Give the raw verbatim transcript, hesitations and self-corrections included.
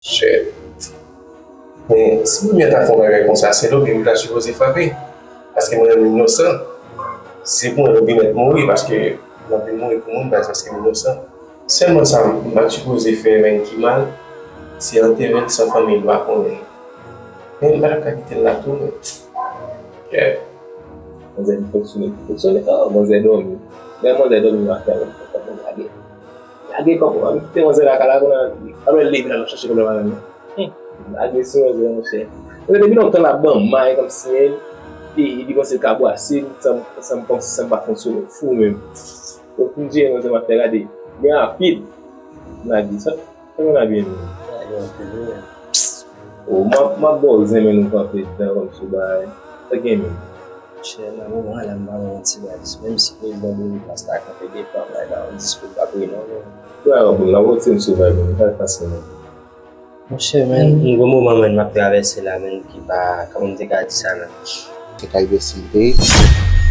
Shit. Men si Bondye ta fè yon bagay konsa, se Lobi m ta sipoze frape. Paske mwen menm m inosan. Se pou mwen Lobi mèt mouri, paske m ap vin mouri pou moun, baz, paske m inosan. Sèlman sa m pa t sipoze fè, menn, ki mal, se antere l san fanmi l pa konnen. Men m pa t ap ka kite l la tou, men. Yeah. Manzè fonksyone, fonksyone, oh, manzè dòmi. Lè manzè dòmi, m ap fè lòt, lage. Lage kòb, m kite manzè lakay la, kounye a, apre l leve la, l ap chache pwoblèm avè m. Hmm. Lage sou manzè, monchè. Manzè depi lontan l ap ban may kòmsi, e, e li panse l ka bwase m, san, san, kòmsi san m pa fonksyone, fou menm. Donk, m jere manzè, m ap fè gade. Byen rapid. Lage, sa, sa konn ap byen menm. Lage anpil, wi. O, m ap, m ap ba w zen, men nou kanpe dan kòmsi w bay. Sa gen menm. Monchè, nan moman an la, m pa wè yon ti baz. Menm si prezidan Boniface ta kanpe devan m la, e pa yon diskou l t ap rele non, men. Wi, a bon, la, w ti m sou vay, men, pa fasil non. Monchè, men, yon gwo moman, men, m ap travèse la, men, ki pa, kòman m te ka di sa, men. Se ka ibesil te ye.